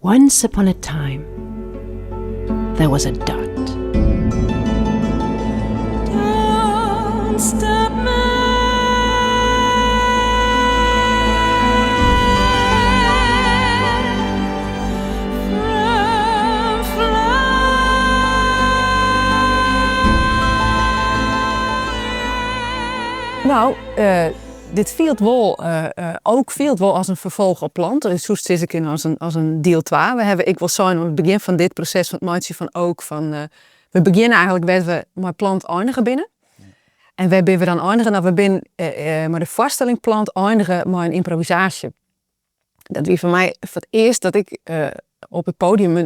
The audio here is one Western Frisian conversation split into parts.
Once upon a time there was a dot. Don't stop me. From flying. No, dit fielt wol, Ook fielt wol as in ferfolch op Plant. Dus soest sizze kinne as in diel twa. We hawwe ek wol sein oan it begjin fan dit proses fan it meitsjen fan Ook fan we begjinne eigentlik wêr't we mei Plant einige binne. En wêr binne we dan einige? No, we binne mei de foarstelling Plant einige mei in ymprovisaasje. Dat wie foar my foar it earst dat ik op it podium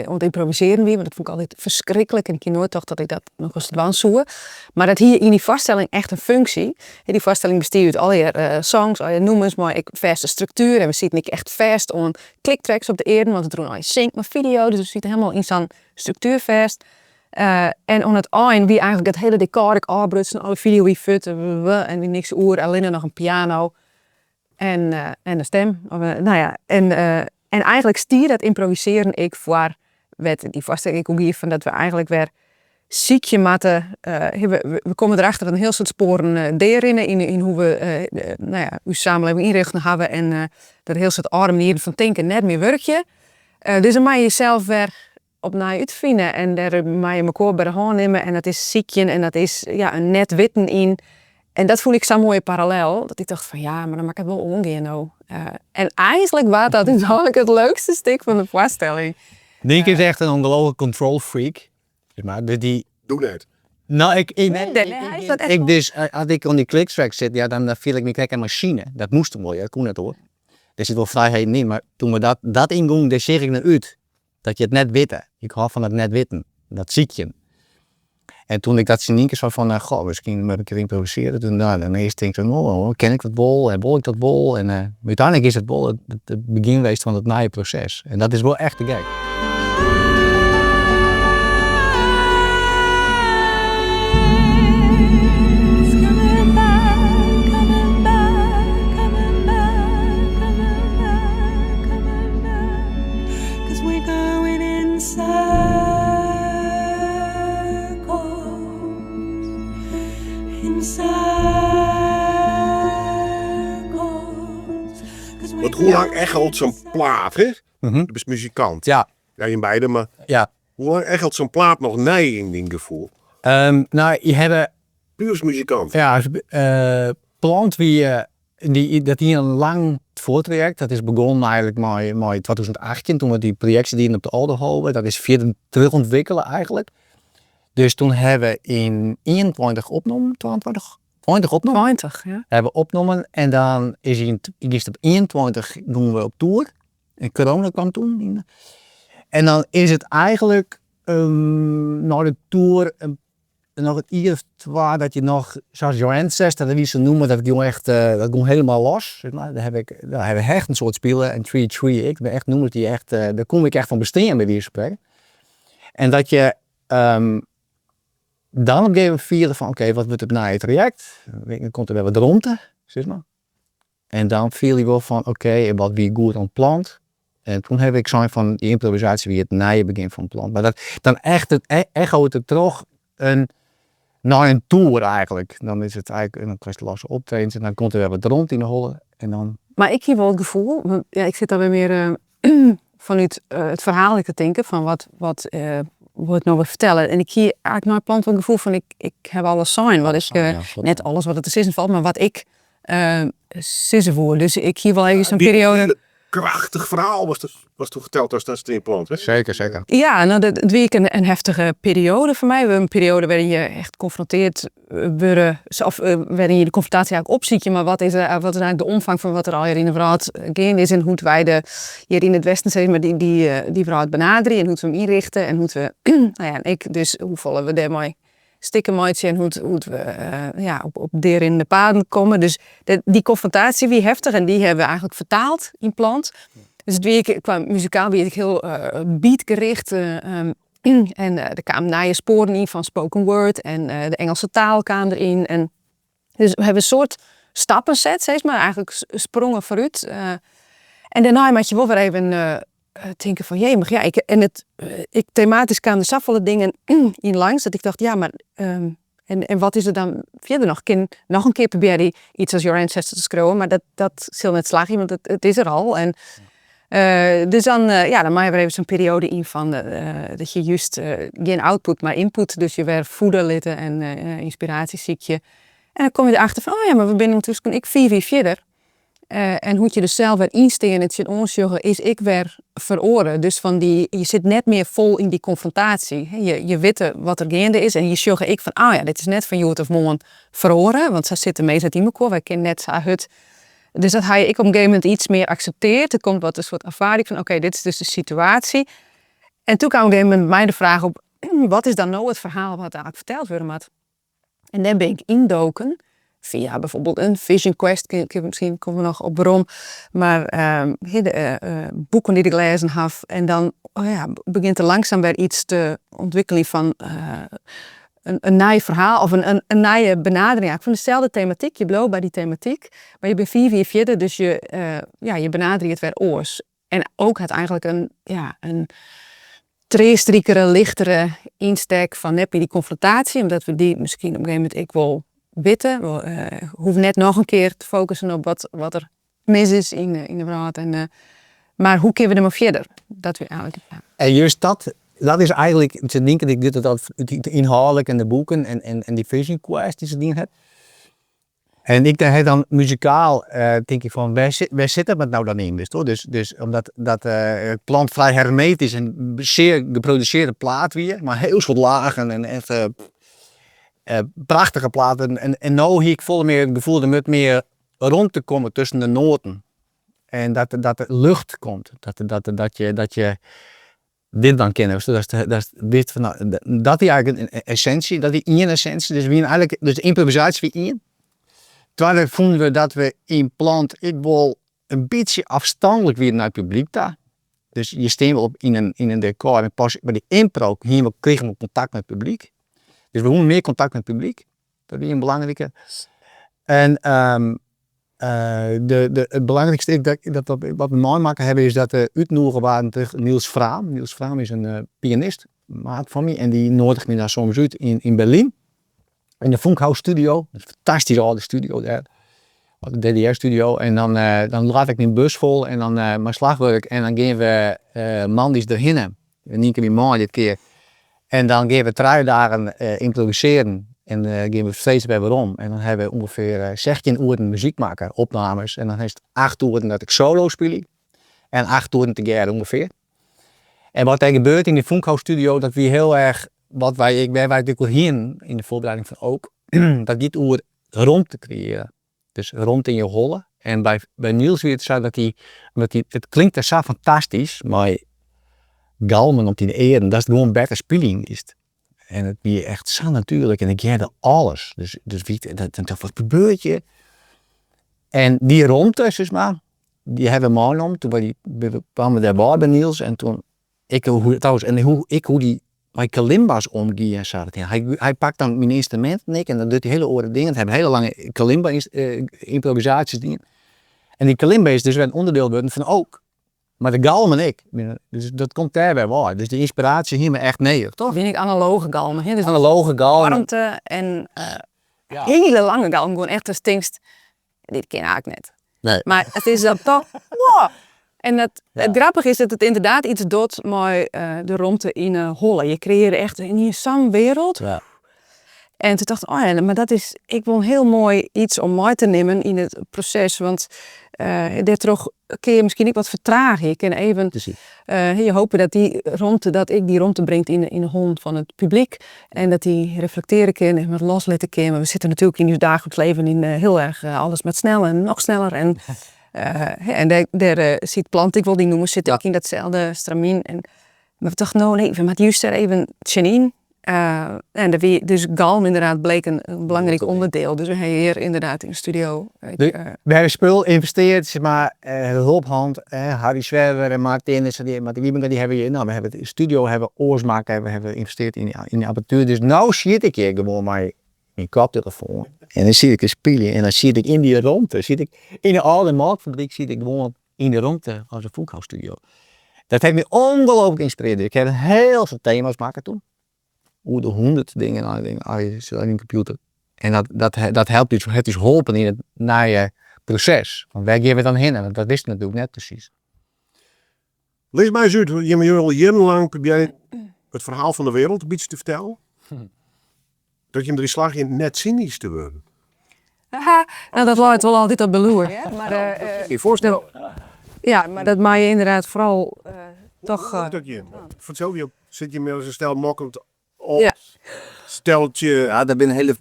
oan it ymprovisearjen wie, want dat fûn ik altyd ferskriklik en ik hie noait tocht dat ik dat noch ris dwaan soe. Mar dat hie yn dy foarstelling echt in funksje. Dy foarstelling bestie út allegear songs, allegear nûmers mei ek fêste struktuer en we sieten ek echt fêst oan klicktracks op de earen, want it rûn allegear sync mei fideo, dus we sieten helemaal yn sa'n struktuer fêst. En oan it ein wie eigentlik it hiele dekôr ek ôfbrutsen, alle fideo wie fuort en wie niks oer, allinne noch in piano en en de stim. Of no ja, en en eigentlik stie dat ymprovisearjen ek foar wêr't dy foarstelling ek oer gie, fan dat we eigentlik wer sykje moatte, we komme derachter dat in hiel soad spoaren dearinne yn hoe't we, no ja, ús samenleving ynrjochte hawwe en dat in hiel soad âlde manieren fan tinken net mear wurkje. Dus dan moatte je jesels wer opnij útfine en dêr moatte je mekoar by de hân nimme en dat is sykjen en dat is, ja, in net witten yn. En dat fûn ik sa'n moaie parallel, dat ik tocht fan ja, mar dan moat ik it wol oangean no. En eigentlik waard dat úteinlik it leukste stik fan de foarstelling. Nynke is echt in ongelooflijk control freak. Zeg maar, dus die... Doe net. No, ik, ik, Nee, nee, hy is dat echt ik wol. dus, as ik oan dy clicktrack sit, ja, dan fiel ik my krekt in masine. Dat moast wol, ja, dat koe net oars. Der sit wol frijheden yn, mar toen we dat, dat yngongen, dêr seach ik nei út. Dat je it net witte. Ik hâld fan it net witten, dat sykjen. En toen ik dat tsjin Nynke sei fan, goh, miskien moat ik ymprovisearje, toen, no, dan earst tink ik, oh, kin ik dat wol en wol ik dat wol? En mar úteinlik is it wol it begjin west fan it nije proses. En dat is wol echt te gek. Want hoe lang echoot zo'n plaat, hè? Du bist muzikant. Ja. Ja, jim beide, mar Ja. hoe lang echoot zo'n plaat noch nei yn dyn gefoel? No, je hawwe Puer as muzikant. Ja, Plant wie, dy, dat wie in lang foartrajekt. Dat is begûn eigentlik mei, mei 2018, toen we dy projeksje dienen op de Aldehove. Dat is fierder trochûntwikkele eigentlik. Dus toen hawwe we yn 21 opnommen, 22? 20 opnommen. 20, ja. Hawwe we opnommen en dan is yn, giest op 21 gongen we op toer. En corona kwam toen. En dan is it eigentlik nei de toer noch in jier of twa dat je noch, sa as Your Ancestor, dat wie sa'n nûmer dat gie echt, dat gie helemaal los, sis mar. Dêr ha ik, dêr ha we echt in soad spile en Tree Tree ek, dat binne echt nûmers dy't echt, dêr koe ik echt fan bestean by wize fan sprekken. En dat je dan op in gegeven momint fiele fan oké, wat wurdt it nije trajekt? Dan komt der wer wat romte, sis mar. En dan fiel je wol fan oké, wat wie goed oan Plant? En toen ha ik sein fan dy ymprovisaasje wie it nije begjin fan Plant. Mar dat dan echt it echoot it troch in nei in toer eigentlik. Dan is it eigentlik, dan krijst losse optredens en dan komt der wer wat romte yn de holle en dan. Mar ik hie wol it gefoel, want ja, ik sit dan wer mear fanút it ferhaal ek te tinken fan wat, wat wol ik no wer fertelle. En ik hie eigentlik nei Plant wol it gefoel fan ik, ik ha alles sein wat ik, net alles wat der te sizzen falt, mar wat ik sizze woe. Dus ik hie wol even sa'n perioade. Krachtich ferhaal watsto ferteld hast dêr yn Plant, hè? Seker, seker. Ja, no dat wie ek in heftige perioade foar my. In perioade wêryn je echt konfronteard wurde, of wêryn je de konfrontaasje eigentlik opsykje, mar wat is wat is eigentlik de omfang fan wat der allegear yn de wrâld geande is en hoe't wy de hjir yn it Westen sis mar dy dy wrâld benaderje en hoe't we him ynrichte en hoe't we, no ja, en ek dus hoefolle we dêrmei stikken meitsje en hoe't we ja, op dearinnende paden komme. Dus dy konfrontaasje wie heftich en dy hawwe we eigentlik fertaald yn Plant. Dus it wie ek, kwa muzikaal wie it ek hiel beatgericht en der kamen nije spoaren yn fan spoken word en de Engelse taal kaam deryn. En dus we hawwe in soad stappen set, sis mar, eigentlik sprongen foarút. En dêrnei moatte je wol wer even tinke fan jemig, ja, ik, en it, ik, tematysk kamen der safolle dingen yn langs dat ik tocht, ja, mar en wat is der dan fierder noch? Kin noch in kear probearje iets as Your Ancestor te skriuwen, mar dat sil net slagje, want it is der al. En dus dan, ja, dan meie we even sa'n perioade yn fan dat je just gjin output, mar input, dus je wer fiede litte en ynspiraasje sykje. En dan komme je derachter fan, oh ja, mar we binne yntusken ek 5 jier fierder. En hoe't je der sels wer yn stean en tsjinoan sjogge, is ek wer feroare. Dus fan dy, je sit net mear fol yn dy konfrontaasje. Je witte wat der geande is en je sjogge ek fan, oh ja, dit is net fan hjoed of moarn feroare, want sa sit de minsk net yn mekoar. Wy kinne net sa hurd. Dus dat ha je ek op in gegeven momint iets mear akseptearre. Der komt wat in soart erfaring fan, oké, dit is dus de situaasje. En toen kaam op in gegeven momint my de fraach op, wat is dan no it ferhaal wat eigentlik ferteld wurde moat? En dêr bin ik yndoken fia bijvoorbeeld in Vision Quest, miskien komme we noch op werom, mar de boeken dy't ik lêzen haw en dan, oh ja, begjint der langsum wer iets te ûntwikkeljen fan in nij ferhaal of in nije benadering eigentlik fan deselde tematyk. Je bliuwe by dy tematyk, mar je binne 5 jier fierder, dus je, ja, je benaderje it wer oars. En ook hat eigentlik in, ja, in treastrikere, lichtere ynstek fan net mear dy konfrontaasje, omdat we dy miskien op in gegeven momint ek wol witte. We hoege net noch in kear te fokussen op wat der mis is yn de wrâld. En, mar hoe kinne we dermei fierder? Dat wie eigentlik, ja. En just dat, dat is eigentlik, se tinke ik dat dat ynhâldlik en de boeken en dy Vision Quest dy't se dien hat. En ik ha dan muzikaal, tink ik fan, wêr sit dat no dan yn? Witsto? Dus omdat dat Plant frij hermetysk en sear geprodusearre plaat wie, mei hiel soad lagen en echt prachtige plaat. En no hie ik folle mear it gefoel, der moat mear romte komme tusken de noaten. En dat der lucht komt, dat je dit dan kinne, datst witst fan no, dat wie eigentlik in essinsje, dat wie ien essinsje. Dus we wiene eigentlik, dus de ymprovisaasje wie ien. Twadde fûnen we dat we yn Plant ek wol in bytsje afstandlik wiene nei it publyk ta. Dus je stean wol yn in dekor en pas by de ympro hiene we, krigen we kontakt mei it publyk. Dus we woene mear kontakt mei it publyk. Dat wie in belangrike. En de, it belangrykste is dat wat we meimakke hawwe is dat we útnûge waarden troch Nils Frahm. Nils Frahm is in pianist, maat fan my, en dy noadige my dan soms út yn Berlyn. Yn de Funkhaus studio, in fantastyske âlde studio dêr, de DDR studio. En dan, dan laad ik myn bus fol en dan mei slachwurk en dan gean we moandeis derhinne. Nynke wie mei dit kear. En dan gean we 3 dagen ymprovisearjen en gean we freeds wer werom. En dan hawwe we ûngefear 16 oeren muzyk makke, opnames. En dan is it 8 oeren dat ik solo spylje en 8 oeren tegearre ûngefear. En wat dêr gebeurt yn de Funkhaus studio, dat wie hiel erch wat wy, wêr wy it ek oer hienen yn de foarbereiding fan Ook. Dat giet oer romte kreëarje. Dus romte yn je holle. En by Niels wie it sa dat hy, omdat hy, it klinkt der sa fantastysk mei galmen op dyn earen, datst gewoan better spyljen giest. En it wie echt sa natuerlik en ik hearde alles. Dus wie, dat, dat, wat gebeurt hjir? En dy romte, sis mar, dy hawwe we meinommen. Toen kwamen we dêr wei by Niels en toen Ik hoe, trouwens, en hoe, ik hoe dy mei kalimbas omgie en sa. Hy, hy pakt dan myn ynstruminten ek en dan docht hy hiele oare dingen. Hy hat hiele lange kalimba ymprovisaasjes dien. En dy kalimba is dus wer in ûnderdiel wurden fan Ook. Mar de galmen ek. Dus dat komt dêr wer wei. Dus de ynspiraasje hie we echt nedich, toch? Bin ik analoge galmen, hè? Dus Analoge galmen. Waarmte en hiele lange galmen, gewoan echt datst tinkst, dit kin eigentlik net. Nee. Mar it is dan toch, wow! En it grappige is dat it ynderdaad iets docht mei de romte yn 'e holle. Je kreëarje echt yn sa'n wereld. En toen tocht ik, oh ja, mar dat is ek wol in hiel moai iets om mei te nimmen yn it proses. Want dêrtroch kinne je miskien ek wat fertraagje. Je kinne even, je hope dat dy romte, dat ek dy romte bringt yn 'e hollen fan it publyk. En dat dy reflektearje kin en wat loslitte kin. Want we sitte natuerlik yn ús daagliksk leven yn hiel erch alles moat snel en noch sneller. En, en dêr sit Plant ek wol, dy nûmers sitte ek yn datselde stramyn. En, mar we tochten, no nee, we moatte júst dêr even tsjinyn. En der wie dus galm ynderdaad bleek in belangryk ûnderdiel. Dus we ha hjir ynderdaad yn de studio ek, We hawwe spul ynvestearre, sis mar, hulphand, Harry Zwerver en Martin en sa, Martin Wiebenga, dy hawwe hjir, no, we hawwe de studio hawwe we oars makke, we hawwe ynvestearre yn de apparatuer. Dus no siet ik hjir gewoan mei myn koptelefoan en dan siet ik te spyljen en dan siet ik yn dy romte, siet ik yn de âlde molkfabryk, siet ik gewoan yn de romte as in Funkhaus studio. Dat hat my ongelooflijk ynspirearre. Ik ha in hiel soad tema's makke toen. Oer de 100 dingen yn de kompjûter. En dat, dat helpt ús, hat ús holpen yn it nije proses. Fan wêr gean we dan hinne? Want dat wisten we natuerlik net presys. Lis my ris út, jimme binne al jierrenlang probearje it ferhaal fan de wereld in bytsje te fertellen. Dat jimme deryn slagje net synysk te wurden. No, dat leit wol altyd op de loer, hear. Mar, Kin je foarstelle. Ja, mar dat meie je inderdaad foaral toch. Hoe lukt dat jim? Fertel, jo sitte hjir mei in stel mokkend op steltsje. Ja, dat binne hiele.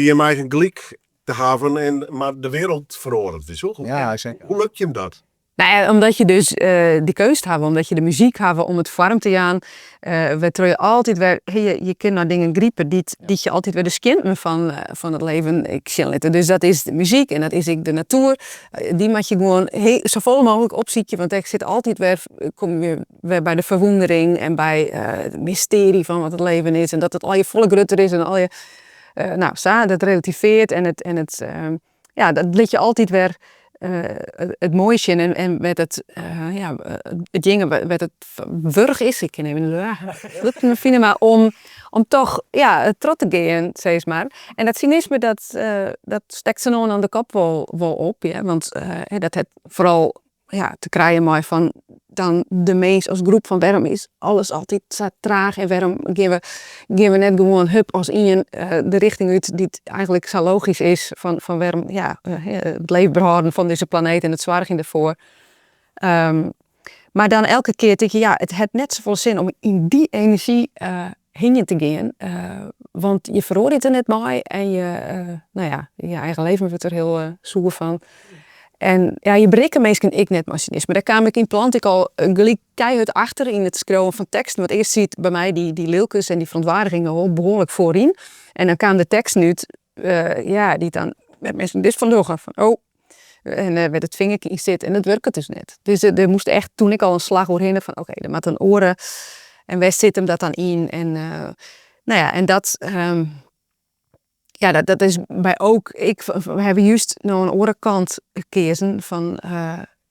Jim eigen gelyk te hawwen, en, mar de wereld feroaret, witst wol. Ja, seker. Hoe lukt jim dat? No ja, omdat je dus de keunst hawwe, omdat je de muzyk hawwe om it foarm te jaan, wêrtroch je altyd wer, je kinne nei dingen gripe dy't, dy't je altyd wer de skjintme fan it leven ek sjen litte. Dus dat is de muzyk en dat is ek de natoer. Dy moat je gewoan safolle mooglik opsykje, want dêr sit altyd wer, komme je wer by de ferwûndering en by it mystearje fan wat it leven is en dat it allegear folle grutter is en allegear, no sa, dat relativearret en it, en it, ja, dat lit je altyd wer it moaie sjen en wêr't it, ja, itjinge wêr't it wurdich is, ik kin even lukt my fine, mar om toch, ja, troch te gean sis mar. En dat synisme dat dat stekt sa no en dan de kop wol op, hear, want dat hat foaral, ja, te krijen mei fan dan de mins as groep, fan wêrom is alles altyd sa traach en wêrom gean we net gewoan hup as ien de richting út dy't eigentlik sa logysk is fan wêrom, ja, it leefber hâlden fan dizze planeet en it soargjen derfoar. Mar dan elke kear tink je, ja, it hat net safolle sin om yn dy enerzjy hingjen te gean, want je feroarje it der net mei en je, no ja, je eigen leven wurdt der hiel soer fan. En ja, je berikke minsken ek net mei synisme. Dêr kaam ik yn Plant ek al gelyk keihurd achter yn it skriuwen fan teksten. Want earst siet by my dy lilkens en dy ferûntwaardiging al wol behoarlik foaryn. En dan kamen de teksten út, ja, dy't dan, wêr't minsken dit fan dogge. Fan oh, en wêr't it fingerke yn sit. En dat wurket dus net. Dus der moast echt toen ek al in slach oerhinne fan oké, der moat in oare, en wêr sit him dat dan yn? En no ja, en dat, ja, dat is by ook, ik, we hawwe júst no in oare kant keazen fan,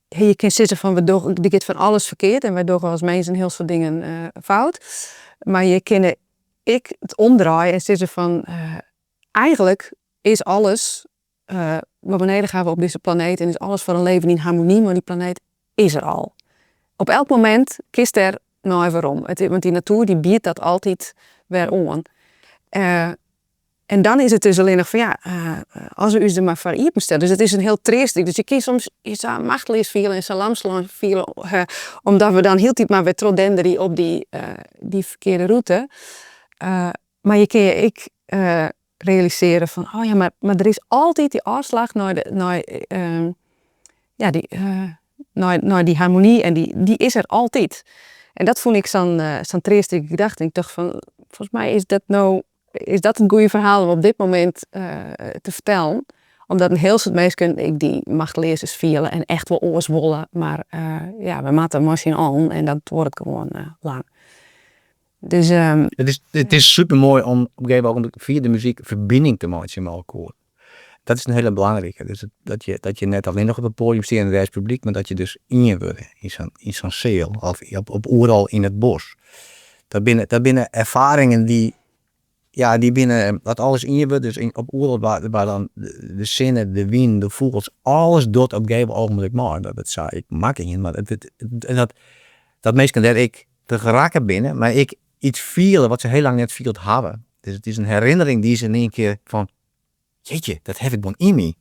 je kinne sizze fan we dogge, der giet fan alles ferkeard en wy dogge as mins in hiel soad dingen fout. Mar je kinne ek it omdraaie en sizze fan eigentlik is alles wat we nedich hawwe op dizze planeet en is alles foar in leven yn harmony mei dy planeet, is der al. Op elk momint kinst dêr nei werom. Want dy natoer dy biedt dat altyd wer oan. En dan is it dus allinnich fan ja, as we ús der mar foar iepenstelle. Dus it is in hiel treastryk. Dus je kinne soms je sa machteleas fiele en sa lamslein fiele, omdat we dan hieltyd mar wer trochdenderje op dy ferkearde rûte. Mar je kinne je ek realisearje fan, oh ja, mar der is altyd dy ôfslach nei de, nei, ja, dy, nei dy harmony en dy, dy is der altyd. En dat fûn ik sa'n sa'n treastrike gedachte. Ik tocht fan, folgens my is dat no, is dat it goede ferhaal om op dit momint te fertellen. Omdat in hiel soad minsken ek dy machteleazens fiele en echt wol oars wolle, mar ja, we moatte mei syn allen en dat duorret gewoan lang. Dus, It is super moai om op in gegeven ogenblik fia de muzyk ferbining te meitsjen mei elkoar. Dat is in hiele belangrike. Dus dat je net allinnich op it poadium stean en dêr is publyk, mar dat je dus ien wurde yn sa'n seal of op oeral yn it bosk. Dat binne erfaringen dy't, ja, dy binne, dat alles ien wurdt, dus op oeral waar dan de sinne, de wyn, de fûgels, alles docht op in gegeven ogenblik mei. Dat sa ek makke hiene, mar dat, dat minsken dêr ek troch rekke binne, mar ek yts fiele wat se hiel lang net field hawwe. Dus it is in herinnering dy't se yn ien kear fan, jeetje, dat haw ik gewoan yn my.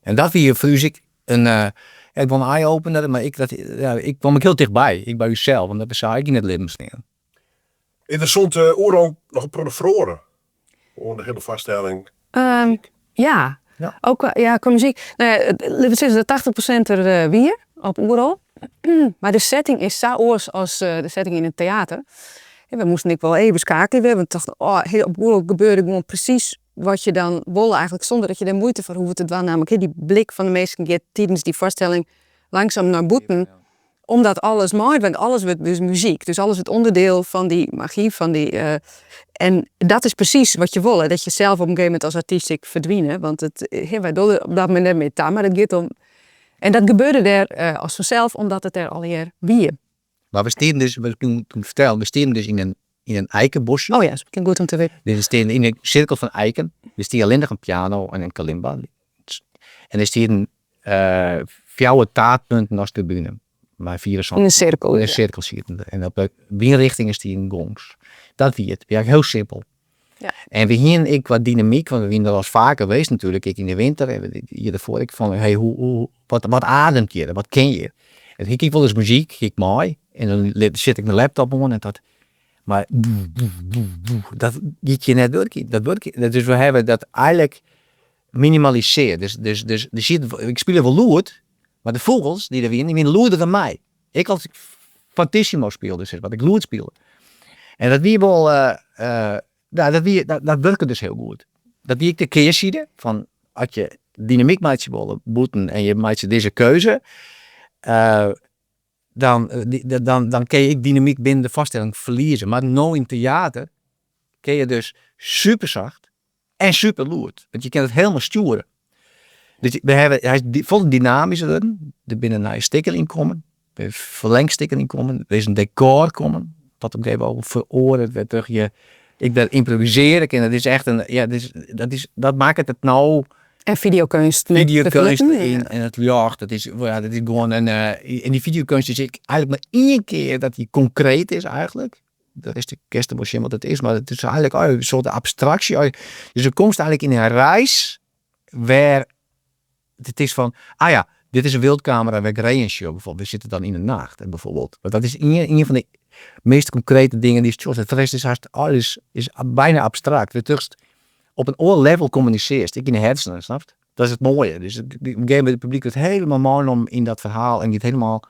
En dat wie foar ús ek in, ek wol in eye-opener, mar ek dat, ja, ik kwam ek hiel tichtby, ek by ússels, omdat we sa ek yn it libben stean. Is der sûnt Oerol noch in protte feroare oan de hiele foarstelling? Ja. Ja. Ook, ja, kwa muzyk. No ja, litte we sizze dat 80% der wie op Oerol. Mar de setting is sa oars as de setting yn it teater. We moasten ek wol even skeakelje wer, want we tochten, oh, op Oerol gebeurde gewoan presys wat je dan wolle eigentlik sûnder dat je dêr muoite foar hoege te dwaan. Nammentlik, dy blik fan de minsken giet tidens dy foarstelling langsum nei bûten. Omdat alles mei, want alles wurdt dus muzyk. Dus alles wurdt ûnderdiel fan dy magy, fan dy, en dat is presys wat je wolle, dat je sels op in gegeven momint as artyst ek ferdwine, want it, wy dogge op dat momint net mear ta, mar it giet om, en dat gebeurde dêr as fansels, omdat it dêr allegear wie. Mar we stienen dus, wat ik toen fertelde, we stienen dus yn in yn in eikenbosje. Oh ja, is miskien goed om te witten. Dus we stienen yn in sirkel fan eiken. Der stie allinnich in piano en in kalimba. En der stienen fjouwer taartpunten as tribune. Mei 74. Yn in sirkel. Yn in sirkel sieten der. En op de wynrichtingen stienen gongs. Dat wie it. Wie eigentlik hiel simpel. Ja. En we hienen ek wat dynamyk, want we wienen der alris faker west natuerlik, ek yn de winter en it jier derfoar ek fan hey, hoe, hoe, wat, wat ademt hjir, wat kin hjir? En hie ik wolris muzyk, hie ik mei, en dan sit ik myn laptop oan en dat, mar dat giet hjir net wurkjen, dat wurket, dus we hawwe dat eigentlik minimalisearre. Dus, dus, dus der siet, ik spile wol lûd, mar de fûgels dy't der wienen, dy wienen lûder dan my. Ek as ik fortissimo spile, sis mar, ik lûd spile. En dat wie wol, ja, dat wie, dat wurke dus hiel goed. Dat wie ek de kearside fan as je dynamyk meitsje wolle bûten en je meitsje dizze keuze, dan, dan kinne je ek dynamyk binnen de foarstelling ferlieze. Mar no yn teater kinne je dus super sacht en super lûd. Want je kinne it helemaal stjoere. Dus we hawwe, hy is folle dynamysker wurden. Der binne nije stikken yn kommen. Der binne ferlengstikken yn kommen. Der is in dekôr kommen. Dat op in gegeven ogenblik feroaret wêrtroch je ek wer ymprovisearje kinne. Dat is echt in, ja, dat is, dat makket it no. En fideokeunst. Fideokeunst en it ljocht. Dat is, ja, dat is gewoan in, en dy fideokeunst is ek eigentlik mar ien kear dat dy konkreet is eigentlik. De rest kinst der wol sjen wat it is, mar it is eigentlik in soarte abstraksje. Dus do komst eigentlik yn in reis wêr it is fan, ah ja, dit is in wyldkamera wêr't ik reeën sjoch bijvoorbeeld. We sitte dan yn de nacht bijvoorbeeld. Want dat is ien fan de meast konkrete dingen dy'tst sjochst. Foar de rest is hast alles is bijna abstrakt. Wêrtroch'tst op in oar level kommunisearrest, ek yn de hersenen, snapst? Dat is it moaie. Dus op in gegeven momint it publyk wurdt helemaal meinommen yn dat ferhaal en giet helemaal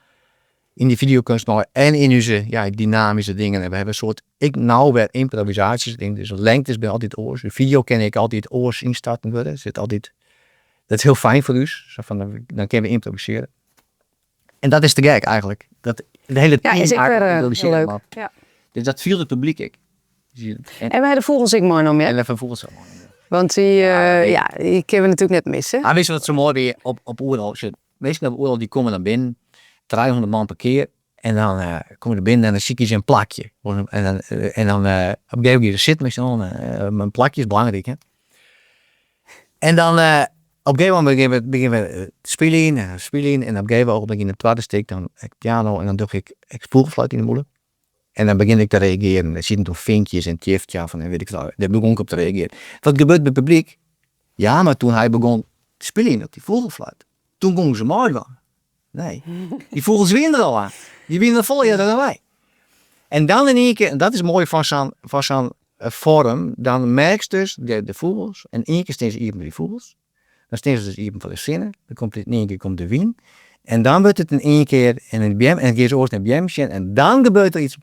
yn dy fideokeunst mei en yn ús, ja, dynamyske dingen. En we hawwe in soad, ek no wer ymprovisaasjes, dus de lengtes binne altyd oars. De fideo kin ek altyd oars ynstarten wurde. Sit altyd, dat is hiel fijn foar ús, sa fan dan kinne we ymprovisearje. En dat is te gek eigentlik. Dat de hiele Ja, team is ek wer eigentlik hiel ymprovisearje leuk. moat. Ja. Dus dat fielt it publyk ek. En we ha de fûgels ek meinommen, ja? En de fûgels ek meinommen, ja. Want dy, ja, dy kinne we natuerlik net misse. Ah, witst wat sa moai wie op Oerol? Sjoch, minsken op Oerol dy komme dan binnen, 300 man per kear, en dan komme se binnen en dan sykje se in plakje. En dan, en dan op in gegeven momint gean se sitten mei syn allen, in plakje is belangryk hè. En dan op in gegeven momint begjinne we, begjinne we te spyljen en spyljen en op in gegeven ogenblik yn it twadde stik dan ek piano en dan doch ik ek fûgelfluit yn de mûle. En dan begjin ik te reagearen. Der sieten toen finkjes en tjiftjaffen en wit ik wat. Dêr begûn ik op te reagearen. Wat gebeurt by it publyk? Ja, mar toen hy begûn te spyljen op dy fûgelfluit, toen gongen se meidwaan. Nee, dy fûgels wienen der al lang. Dy wienen der folle earder dan wy. En dan yn ien kear, en dat is moai fan sa'n, fan sa'n foarm, dan merkst dus de fûgels, en ien kear stean se iepen foar dy fûgels, Dan stean se dus iepen foar de sinne, dan komt yn ien kear komt de wyn en dan wurdt it in ien kear en in beam en dan gean se oars nei beammen sjen en dan gebeurt der iets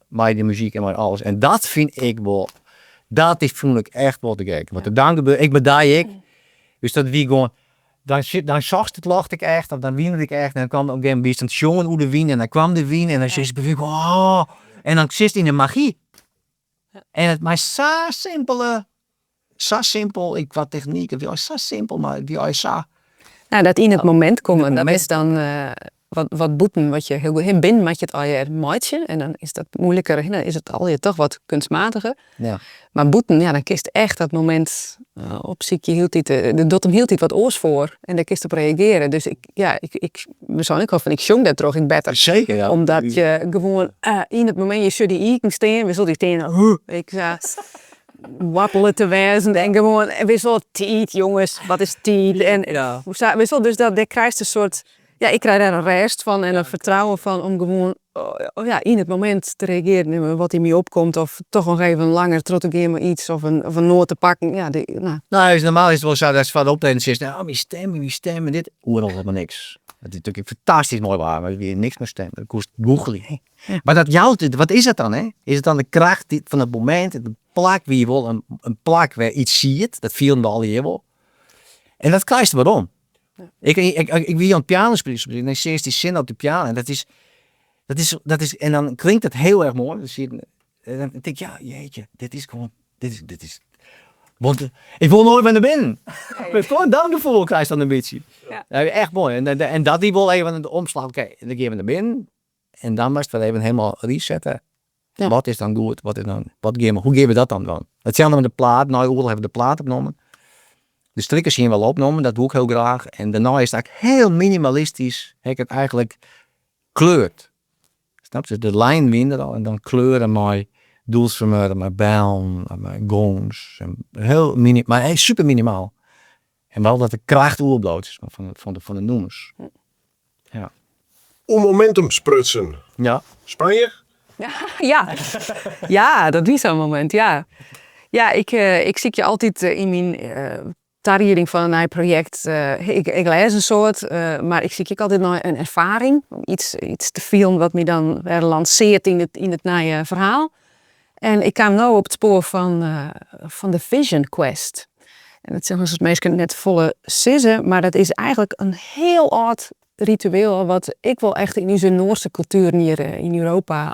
mei de muzyk en mei alles en dat fyn ik wol, dat is fûn ik echt wol te gek. Wat der dan gebeurt, ik mei dy ek, dus dat wie gewoan, dan sit, dan sochtst it ljocht ek echt of dan wiene it ek echt en dan kwam op in gegeven momint wiest oan it sjongen oer de wyn en dan kwam de wyn en dan sitst by oh en dan sitst yn de magy. En it mei sa simpele Sa simpel, ek kwa technyk, it wie allegear sa simpel, mar it wie allegear sa. Nou, dat yn it momint komme, dat is dan wat bûten wat je hiel goed, hè, binnen moatte je it allegear meitsje en dan is dat moeiliker, hè, dan is it allegear toch wat kunstmatiger. Ja. Mar bûten, ja, dan kinst echt dat momint opsykje hieltyd, der docht him hieltyd wat oars foar en dêr kinst op reagearje. Dus ik, ja, ik, we seinen ek al fan ik sjong dêrtroch ek better. Seker, ja. Omdat je gewoan yn it momint, je sjogge dy iken stean, we sil dy stean, ik sa woartele te wêzen en gewoan, witst wol, tiid jonges, wat is tiid en sa, witst wol, dus dat, dêr krijst in soart, ja, ik krij dêr in rêst fan en in fertrouwen fan om gewoan, ja, yn it momint te reagearjen en wat yn my opkomt of toch noch even langer troch te gean mei iets of in noat te pakken, ja, dy, no. No, is normaal is it wol sa datst foar de optreden sitst, oh, myn stim, myn stim en dit. Oerol helemaal niks. It is natuerlik fantastysk moai waar, mar der wie niks mei stim. Dat koest gûchelje. Mar dat jout it, wat is dat dan, hè? Is it dan de kracht fan it momint, it plak wie wol in plak wêr iets siet, dat fielden we allegear wol. En dat krijst werom. Ik, ik, ik wie oan it piano spyljen en dan seachst dy sinne op de piano en dat is, dat is, dat is, en dan klinkt it hiel erch moai. En dan tink ik, ja, jeetje, dit is gewoan, dit is, dit is, want ik wol noait wer nei binnen. Nee. Dat gefoel krijst dan in bytsje. Ja. Echt moai. En dat wie wol even de omslach, oké, dan gean we nei binnen. En dan moatst wer even helemaal resette. Wat is dan goed, wat is dan, wat gean we, hoe gean we dat dan dwaan? Itselde mei de plaat, nei de oarloch hawwe we de plaat opnommen. De Strikkers hiene we al opnommen, dat woe ik hiel graach. En dêrnei is it eigentlik hiel minimalistysk, ha ik it eigentlik kleurd. Snapst? De lijnen wiene der al en dan kleure mei dulcimer, mei bellen, mei gongs. Hiel mini, mar super minimaal. En wel dat de kracht oerbliuwt sis mar, fan de nûmers. Ja. Oer momentum sprutsen. Ja. Spanje? Ja, ja, dat wie sa'n momint, ja. Ja, ik, ik sykje altyd yn myn tarieding fan in nij projekt, ik, ik lês in soad, mar ik sykje ek altyd nei in erfaring, om iets, iets te fielen wat my dan wer lansearret yn it nije ferhaal. En ik kaam no op it spoar fan de Vision Quest. En dat sil in soad minsken net folle sizze, mar dat is eigentlik in hiel âld ritueel wat ek wol echt yn ús Noardske kultueren hjir yn Europa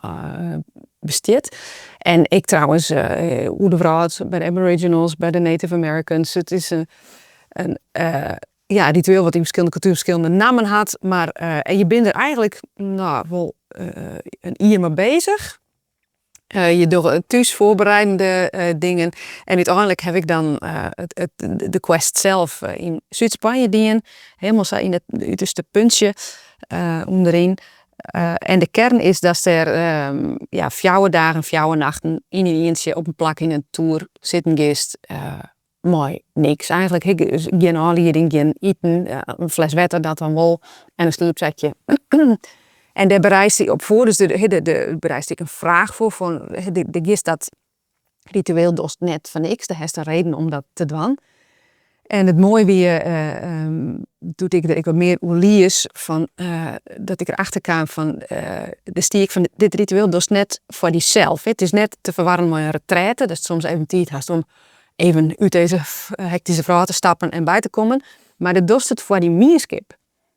bestiet. En ek trouwens oer de wrâld, by de Aboriginals, by de Native Americans. It is in ja, ritueel wat yn ferskillende kultueren ferskillende nammen hat. Mar en je binne der eigentlik, no, wol in jier mei beuzich. Je dogge thús foarbereidende dingen. En úteinlik haw ik dan de quest sels yn Súd-Spanje dien. Helemaal sa yn it uterste puntsje ûnderyn. En de kearn is datst dêr, ja, 4 dagen, 4 nachten yn dyn ientsje op in plak yn in toer sitten giest. Mei niks eigentlik. Dus gjin ôflieding, gjin iten, in fles wetter dat dan wol en in sliepsekje. En dêr bereidst dy op foar, dus dêr bereidst ek in fraach foar, fan, do giest dat ritueel dochst net foar niks, dêr hast in reden om dat te dwaan. En it moaie wie, doe't ik der ek wat mear oer lies, fan, dat ik derachter kaam fan, der stie ek fan, dit ritueel dochst net foar dysels. It is net te ferwarren mei in retraite, datst soms even tiid hast om even út dizze hektyske wrâld te stappen en by te kommen. Mar do dochst it foar dyn mienskip.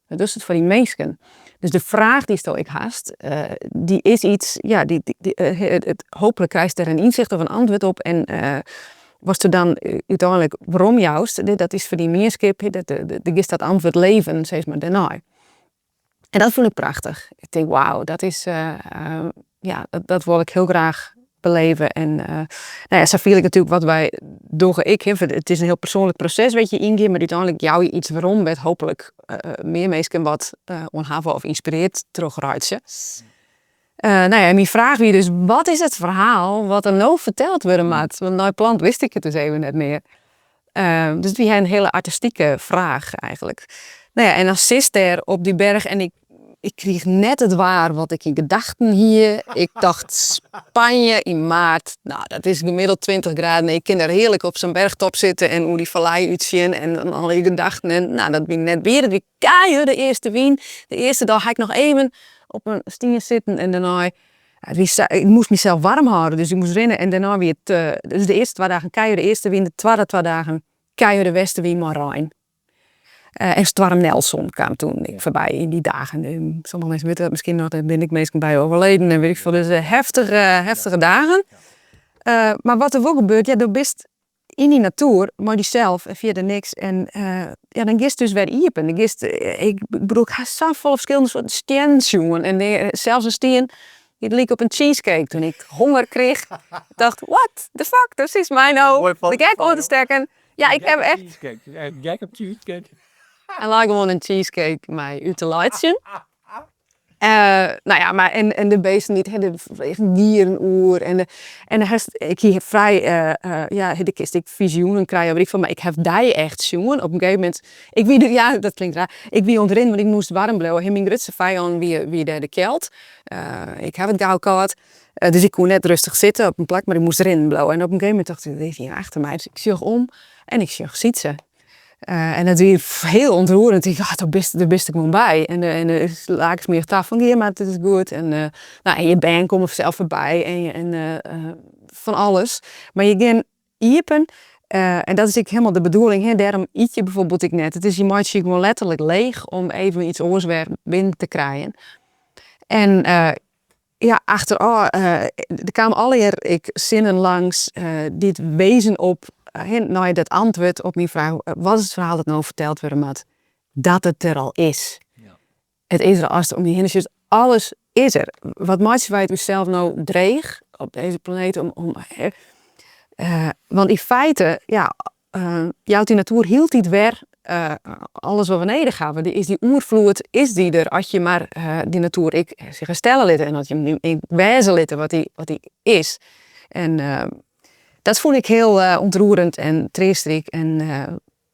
Do dochst it foar dyn minsken. Dus de fraach dy'tsto ek hast, dy is yts, ja, hooplik krijst der in ynsicht of in antwurd op en watsto dan úteinlik weromjoust, dat is foar dyn mienskip, do giest dat antwurd leven, sis mar, dêrnei. En dat fûn ik prachtich. Ik tink, wauw, dat is, ja, dat wol ik hiel graach beleve. En no ja, sa fiel ik natuerlik wat wy dogge ek. It is in hiel persoanlik proses wêr't je yngean, mar úteinlik jouwe je yts werom wêr't hooplik mear minsken wat oan hawwe of ynspirearre troch reitsje. No ja, myn fraach wie dus, wat is it ferhaal wat der no ferteld wurde moat? Want nei Plant wist ik it dus even net mear. Dus it wie in hiele artistike fraach eigentlik. No ja, en dan sitst dêr op dy berch en ik krige net it waar wat ik yn gedachten hie. Ik tocht Spanje yn maart, no, dat is gemiddeld 20 graden. Ik kin dêr hearlik op sa'n berchtop sitte en oer dy fallei útsjen en dan al dy gedachten. En no, dat wie net wier. It wie keiharde eastewyn. De earste dei ha ik noch even op in stien sitten en dêrnei, ik moast mysels waarm hâlde, dus ik moast rinne en dêrnei wie it, dus de earste 2 dagen keiharde eastewyn, de twadde 2 dagen keiharde westewyn mei rein. En stoarm Nelson kaam doe ek foarby yn dy dagen. Sommige minsken witte dat miskien noch, dêr binne ek minsken by oerleden en wit ik folle. Dus heftige, heftige dagen. Mar wat der wol gebeurt, ja, do bist yn dy natoer mei dysels en fierder niks. En ja, dan giest dus wer iepen. Do giest, ik bedoel, ik ha safolle ferskillende soarten stiennen sjoen. En sels in stien dy't like op in cheesecake. Doe't ik honger krige, tocht, what the fuck, dat is my no de gek oan te stekken. Ja, ik ha echt... Cheesecake. Gek op cheesecake. En like gewoan in cheesecake mei út te laitsjen. No ja, mar en de bisten dy't, hè, der fleagen gieren oer en dan hast, ik hie frij, ja, do kinst ek fizioenen krije, wit ik folle, mar ik ha dy echt sjoen. Op in gegeven momint, ik wie, ja, dat klinkt raar, ik wie oan it rinnen, want ik moast waarm bliuwe. Myn grutste fijân wie dêr de kjeld. Ik ha it gau kâld. Dus ik koe net rêstich sitte op in plak, mar ik moast rinnen bliuwe. En op in gegeven momint tocht ik, der is ien achter my. Dus ik sjoch om en ik sjoch Sytse. En dat wie hiel ûntroerend. Ik tocht, oh, dêr bist der gewoan by. En lake my ta fan, gean mar, it is goed. En, no, en je bern komme fansels foarby en fan alles. Mar je gean iepen en dat is ek hielendal de bedoeling, hè. Dêrom ite je bijvoorbeeld ek net. It is, je meitsje je gewoan letterlik leech om even yts oars wer binnen te krijen. En ja, achterôf, der kamen allegear ek sinnen lâns dy't wiisden op, nei dat antwurd op myn fraach, wat is it ferhaal dat no ferteld wurde moat? Dat it der al is. Ja. It is der, ast om dy hinne sjochst, alles. is der. Wat meitsje wy it ússels no dreech op dizze planeet om want yn feite, ja, jout dy natuer hieltyd wer alles wat we nedich hawwe. Is dy oerfloed, is dy der as je mar dy natuer ek sich herstelle litte en as je him ek wêze litte wat hy is. En dat fûn ik hiel ûntroerend en treastryk en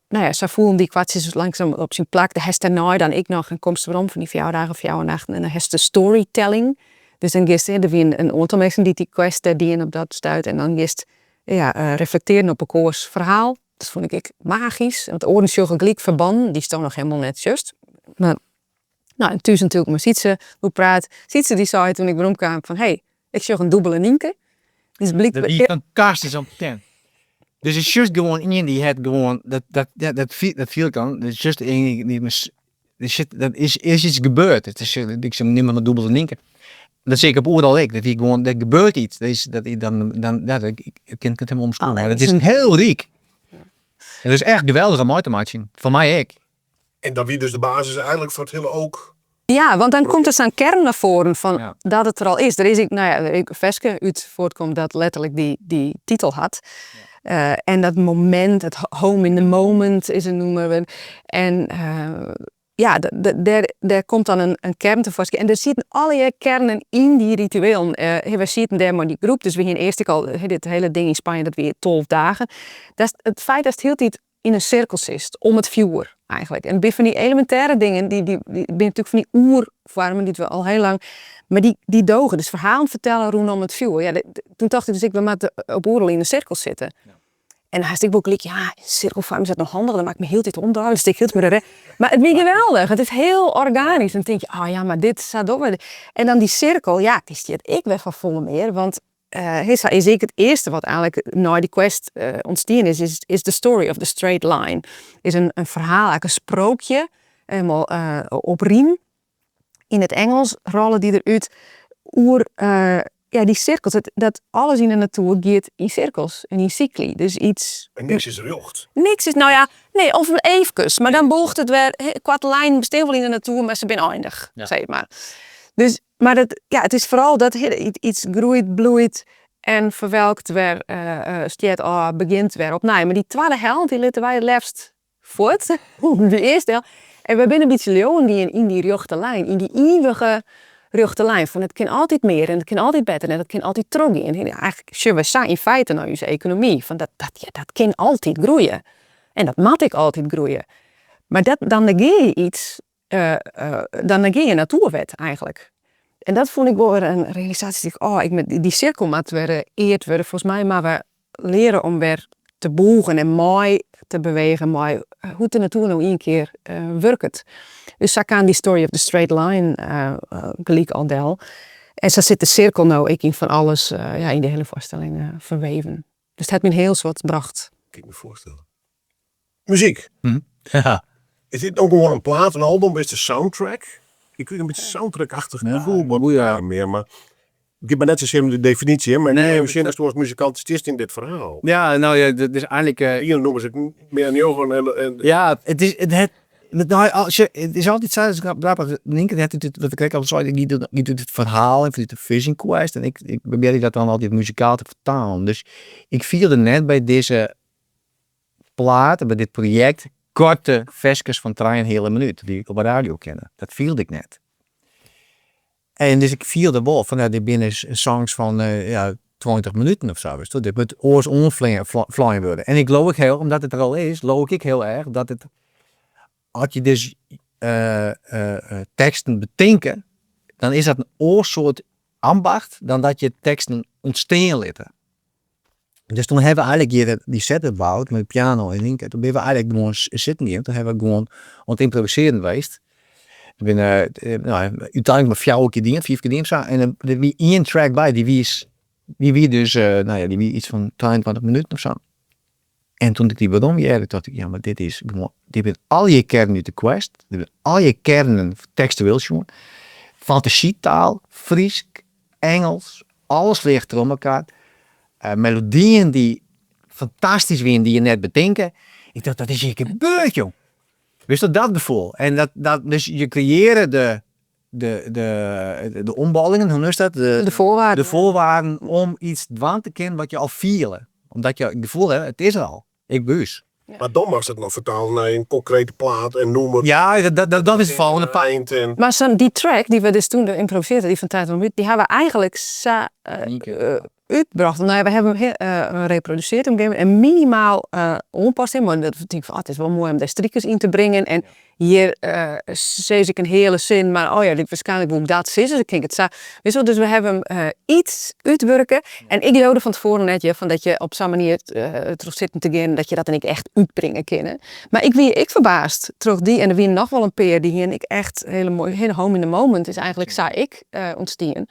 no ja, sa foelen dy kwartsjes langsum op syn plak. Do hast dêrnei dan ek noch, dan komst werom fan dy 4 dagen, 4 nachten en dan hast de storytelling. Dus dan giest, der wienen in oantal minsken dy't dy quest dêr dienen op dat stuit en dan giest, ja, reflektearjen op elkoars ferhaal. Dat fûn ik ek magysk, want oaren sjogge gelyk ferbannen dy'tsto noch helemaal net sjochst. Mar, no, en thús natuerlik mei Sytse oer praat. Sytse dy sei toen ik weromkaam fan, hé, ik sjoch in dûbele Nynke. Dus blykber Dat wie fantastysk om te sjen. Dus is just gewoan ien dy't hat gewoan, dat, dat, ja, dat, dat fiel ik dan, dat is just ien dy't me, shit, dat is iets gebeurd. Het is, ik nim him in dûbelde Nynke. Dat sil ik op oeral ek. Dat wie gewoan, der gebeurt iets. Dat is, dat, dan, dan, ja, dat, ik kin it helemaal omskriuwe. Oh, Het is hiel ryk. Het is echt geweldich om mei te meitsjen. Foar my ek. En dat wie dus de basis eigenlijk foar it hiele ook. Ja, want dan komt der sa'n kern nei foaren fan dat it der al is. Der is ek, no ja, in ferske út fuortkommen dat letterlik dy titel hat. En dat momint, it home in the moment is in nûmer. En ja, dêr komt dan in kern tefoarskyn. En der sieten allegear kearnen yn dy rituelen. We sieten dêr mei dy groep, dus we hiene earst ek al dit hiele ding yn Spanje, dat wie 12 dagen. Dat it feit datst hieltyd yn in sirkel sitst, om it fjoer eigenlijk. En it binne fan dy elemintêre dingen, dy binne natuerlik fan dy oerfoarmen dy't we al hiel lang, mar dy doge. Dus ferhalen fertelle rûnom it fjoer. Ja, toen tocht ik dus ek, we moatte op oeral yn in sirkel sitte. En dan hast ek wol gelyk, ja, sirkelfoarm, is dat no handich? Dan moat ik my hieltyd omdraaie, dan stean ik hieltyd mei de rêch. Mar it wie geweldich, it is hiel organysk. Dan tink je, oh ja, mar dit sa dogge we. En dan dy sirkel, ja, dy stiet ek wer foar folle mear, want sa is ek it earste wat eigenlijk nei dy quest ûntstien is, is the story of the straight line. Is in ferhaal, eigenlijk in sprookje, helemaal op rym. Yn it Ingelsk rôle dy derút oer ja, dy sirkels. Dat alles yn de natuer giet yn sirkels en yn sykly. Dus iets... En niks is rjocht. Niks is, no ja, nee, of eefkes. Mar dan bûcht it wer, koarte lijnen bestean wol yn de natuer, mar se binne eindich, sis mar. Dus, mar dat, ja, it is foaral dat iets groeit, bloeit en ferwelkt wer, stjert ôf, begjint wer opnij. Mar dy twadde helte, dy litte wy it leafst fuort. De earste helte. En wy binne in bytsje leauwen gien yn dy rjochte lijn, yn dy ivige rjochte lijn. Fan it kin altyd mear en it kin altyd better en it kin altyd trochgean. En eigenlijk sjogge we sa yn feite nei ús ekonomy. Fan dat, ja, dat kin altyd groeie. En dat moat ek altyd groeie. Mar dat, dan negearje je iets, dan negearje je natoerwet eigenlijk. En dat fûn ik wol wer in realisaasje. Ik, oh, ik, dy sirkel moat wer eard wurde. Folgens my moatte we leare om wer te bûgen en mei te bewegen mei hoe't de natuer no ien kear wurket. Dus sa kaam dy story of the straight line gelyk al del. En sa sit de sirkel no ek yn fan alles, ja, yn de hiele foarstelling ferweven. Dus it hat my in hiel soad brocht. Kin ik my foarstelle. Muzyk. Ja. Is dit no gewoan in plaat, in album, is de soundtrack? Ik krige in bytsje soundtrack-achtich gefoel, mar ja, mear, mar it giet my net sasear om de definysje, hè, mar Nee, ik sjen asto as muzikant stiest yn dit ferhaal. Ja, no ja, dat is eigenlijk... Ien nûmer is mear njoggen en Ja, it is, it hat, no, sjoch, it is altyd sa, it is grappich, Nynke hat it, wat ik krekt al sei, it giet út it ferhaal en fanút de Vision Quest en ik probearje dat dan altyd muzikaal te fertalen. Dus ik fielde net by dizze plaat, by dit projekt, koarte ferskes fan trijenheale minút dy't ik op de radio kinne. Dat fielde ik net. En dus ik fielde wol fan, ja, dit binne songs fan, ja, 20 minuten of sa, witsto. Dit moat oars oanflein wurde. En ik leau ek hiel, omdat it der al is, leau ik ek hiel erch dat it, as je dus teksten betinke, dan is dat in oar soart ambacht dan dat je teksten ûntstean litte. Dus toen hawwe we eigenlijk hjir dy setup boud mei de piano en Nynke. Toen binne we eigenlijk gewoan sitten gien. Toen hawwe we gewoan oan it ymprovisearjen west. We binne, no, úteinlik mar fjouwer kear dien, fiif kear dien of sa. En der wie ien track by, dy wie dus, no ja, dy wie iets fan 23 minuten of sa. En toen ik dy werom hearde, tocht ik, ja, mar dit is gewoan, dit binne allegear kearnen út de quest. Dit binne allegear kearnen tekstueel sjoen. Fantasytaal, Frysk, Ingelsk, alles ligt troch elkoar. Melodyen dy't fantastysk wiene, dy't je net betinke. Ik tocht, dat is hjir gebeurd, jong. Witsto, dat gefoel. En dat, dus je kreëarje de de, de, de omballingen, hoe noemst dat? De voorwaarden. De voorwaarden om iets dwaan te kinnen wat je al fiele. Omdat je het gevoel hebt, het is er al. Ik bus. Mar dan moatst it noch fertale nei in konkrete plaat en nûmer. Ja, dat is it folgjende part. Eind en Mar sa'n dy track dy't we dus doe ymprovisearre, dy fan Tijd om Út, dy hawwe we eigentlik sa útbrocht. No ja, we hawwe him reprodusearre op in gegeven momint en minimaal oanpast. Mar dat we tinke fan, oh, it is wol moai om dêr strikers yn te bringen. En hjir sis ik in heale sin, mar oh ja, waarskynlik woe ik dat sizze, dus kin ik it sa. Witst wol, dus we hawwe him iets útwurke. En ik leaude fan tefoaren net hear, fan dat je op sa'n manier troch sitten te gean, dat je dat dan ek echt útbringe kinne. Mar ik wie ek ferbaasd troch dy, en der wiene noch wol in pear, dy hiene ek echt hiele moaie, Home in the Moment is eigentlik sa ek ûntstien.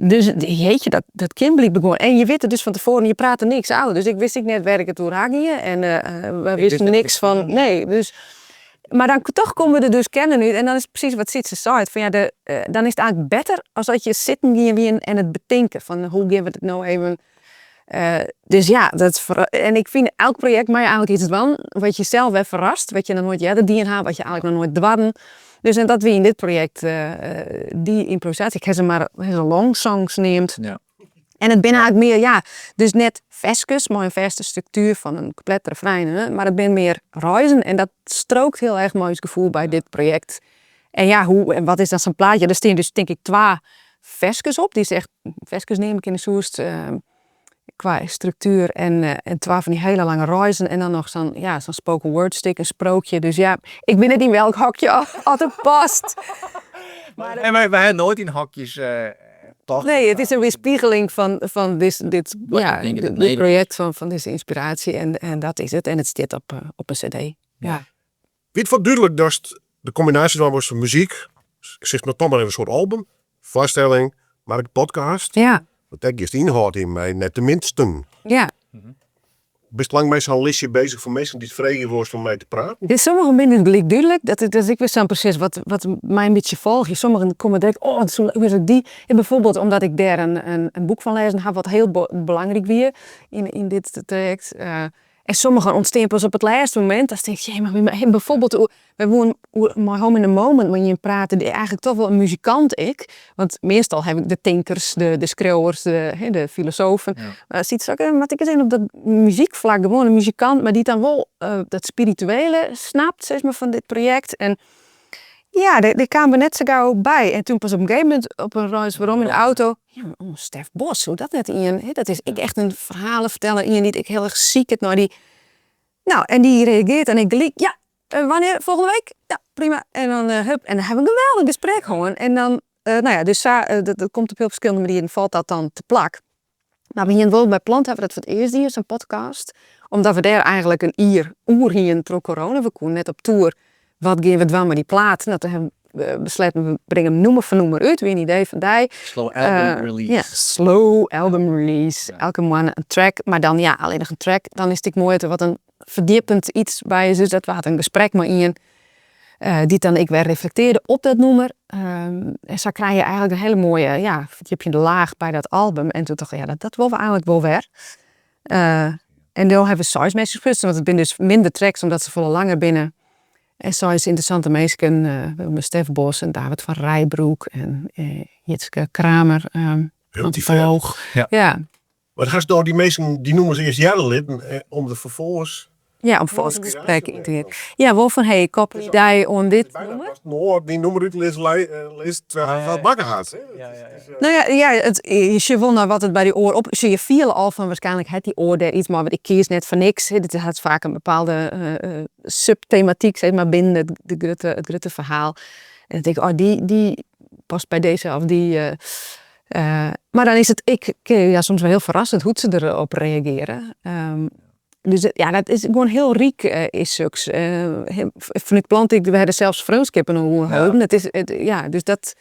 Dus jeetje, dat kin blykber gewoan. En je witte dus fan tefoaren, je prate niks ôf. Dus ik wist ek net wêr't ik it oer ha gie. En we wisten niks fan, nee. Dus, mar dan toch komme we der dus kearnen út. En dan is it presys wat Sytse seit, fan ja, de, dan is it eigentlik better as dat je sitten gien wienen en it betinke. Fan hoe gean we dit no even. Dus ja, dat en ik fyn elk projekt mei je eigentlik iets dwaan wat je sels wer ferrast, wat je noch noait earder dien ha, wat je eigentlik noch noait dwarden. Dus en dat wie yn dit projekt dy ymprovisaasje. Ik ha se mar ha se long songs neamd. En it binne eigentlik mear, ja, dus net ferskes mei in fêste struktuer fan in komplet refrein, mar it binne mear reizen en dat strookt hiel erch mei ús gefoel by dit projekt. En ja, hoe en wat is dan sa'n plaat? Ja, der stean dus tink ik twa ferskes op, dy'tst echt ferskes neame kinne soest, kwa struktuer en twa fan dy hiele lange reizen en dan noch sa'n, ja, sa'n spoken word stik, in sprookje. Dus ja, ik wit net yn welk hokje oft it past. En wy hawwe noait yn hokjes tocht. Nee, it is in weerspiegeling fan dit, ja, dit projekt, fan dizze ynspiraasje en dat is it. En it stiet op in cd, ja. Wie it foar dúdlik datst de kombinaasje dwaan wolst fan muzyk, sis mar toch mar even in soart album, foarstelling, mar ek podcast? Ja. Want dêr giest ynhâld yn mei net de minsten. Ja. Bist lang mei sa'n listje bezich fan minsken dy't freegje wolst om mei te praten? Ja, sommigen binne it gelyk dúdlik. Dat is ek wer sa'n proses wat my in bytsje folgje. Sommigen komme direkt, oh, it soe leuk wêze dy. En bijvoorbeeld omdat ik dêr in boek fan lêzen ha wat hiel belangryk wie yn dit trajekt. En sommigen ûntstean pas op it lêste momint. Datst tinkst, jee, mar wy bijvoorbeeld oer, wy woenen oer mei Home in the Moment mei ien prate dy't eigentlik toch wol in muzikant ek. Want meastal ha ik de tinkers, de skriuwers, de filosofen. Mar Sytse sei, moat ik ris even op dat muzykflak, gewoan in muzikant, mar dy't dan wol dat spirituele snapt, sis mar, fan dit projekt. En ja, dêr kamen we net sa gau by. En toen pas op in gegeven momint op in reis werom yn de auto, ja, mar oh, Stef Bos, soe dat net ien, hè, dat is ek echt in ferhaleferteller, ien dy't ek hiel erch siket nei dy. Nou, en dy reagearret en ik gelyk, ja, wannear, volgende week? Ja, prima. En dan hup, en dan ha we in geweldich gesprek hân. En dan, no ja, dus sa, dat komt op hiel ferskillende manieren, falt dat dan te plak. Mar we hienen wol by Plant hawwe we dat foar it earst dien, sa'n podcast. Omdat we dêr eigentlik in jier oer hienen troch corona. We koenen net op toer. Wat gean we dwaan mei dy plaat? No, toen hawwe we besletten, we bringe him nûmer foar nûmer út. Wie in idee fan dy. Slow album release. Ja, slow album release. Elke moanne in track. Mar dan, ja, allinnich in track. Dan is it ek moai dat der wat in ferdjippend iets by is. Dus dat waard in gesprek mei ien dy't dan ek wer reflektearde op dat nûmer. En sa krije je eigentlik in hiele moaie, ja, ferdjipjende laach by dat album. En toen tocht ik, ja, dat wolle we eigentlik wol wer. En no hawwe we seis minsken sprutsen, want it binne dus minder tracks omdat se folle langer binne. En seis ynteressante minsken, Stef Bos en David van Rijbroek en Jitske Kramer, antropolooch. Ja. Ja. Mar hast no dy minsken dy nûmers earst hearre litten om der ferfolgens. Ja, om ferfolgens it gesprek yn te gean. Ja, wol fan hey, koppelje dy oan dit nûmer. Noar dyn nûmer útlizze list wat makke hat. No ja, ja, it, je sjogge wol nei wat it by dy oar op. Sjoch, je fiele al fan waarskynlik hat dy oar dêr iets mei, want ik kies net foar niks. Dit hat faak in bepaalde subtematyk, sis mar, binnen it, de grutte, it grutte ferhaal. En dan tink ik, oh, dy past by dizze of dy. Mar dan is it ek, ja, soms wol hiel ferrassend hoe't se derop reagearje. Dus ja, dat is gewoan hiel ryk is soks. Fanút Plant, we ha der sels freonskippen oan oerholden. It is, ja, dus dat,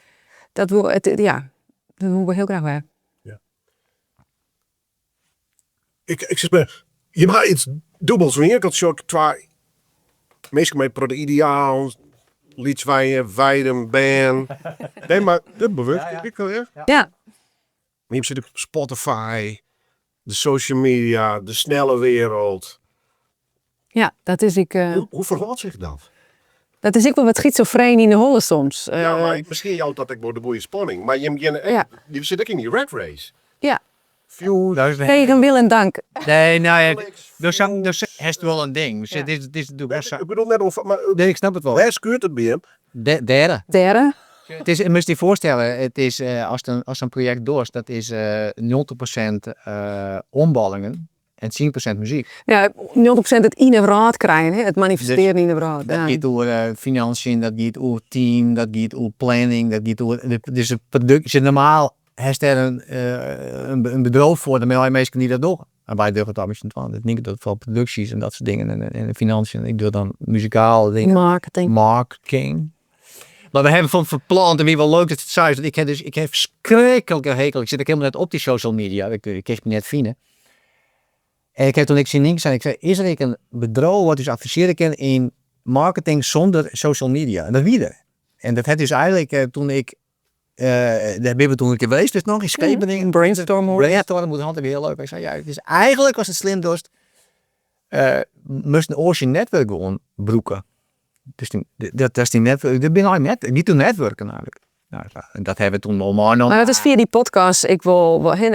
dat wol, ja, dat wolle we hiel graach wer. Ja. Ik sis mar, jim ha iets dûbels. Oan de iene kant sjoch ik twa minsken mei in protte idealen, lyts wenje, Weidum, bern. Nee, mar dat bewurkje ik wol erch. Ja. Mar jim sitte op Spotify, de social media, de snelle wereld. Ja, dat is ek. Hoe ferhâldt sich dat? Dat is ek wol wat schizofreen yn de holle soms. Ja, mar miskien jout dat ek wol de goede spanning. Mar jim geane ek, jim sitte ek yn dy rat race. Ja. Tegen wil en dank. Nee, nou ja, do hast wol in ding. Dit is natuerlik wol sa. Ik bedoel net oan, mar Nee, ik snap it wol. Wêr skuort it by him? Dêre. Dêre. It is, moatst dy foarstelle, it is, ast in, ast in projekt dochst, dat is 90% oanballingen en 10% muzyk. Ja, 90% it yn 'e wrâld krijen, hè, it manifestearjen yn 'e wrâld. Dat giet oer financiën, dat giet oer team, dat giet oer planning, dat giet oer, dus de produksje, normaal hast dêr in bedriuw foar, dan binne allegear minsken dy't dat dogge. En wy dogge it al mei syn twaen. Dus Nynke docht foaral produksjes en dat soart dingen en financiën. Ik doch dan muzikale dingen. Marketing. Marketing. Mar we hawwe fan ferplant en wie wol leuk dat it seist, want ik ha dus, ik ha ferskriklike hekel, ik sit ek hielendal net op dy social media, ik kinst my net fine. En ik ha toen ek tsjin Nynke sein, ik sei, is der ek in bedriuw wat ús advisearje kin yn marketing sûnder social media? En dat wie der. En dat hat ús eigenlik, toen ik, dêr binne we toen in kear west, witst noch, yn Skeveningen. Brainstorm. Brainstorm, oer de hand, wie hiel leuk. Ik sei, ja, it is eigenlik ast it slim dochst, moatst in oar syn netwurk gewoan brûke. Dus dat is dyn netwurk, dat binne allegear net, it giet oer netwurken eigenlik. Nou, en dat hawwe we toen wol meinommen. Mar dat is fia dy podcast ek wol, wol hè,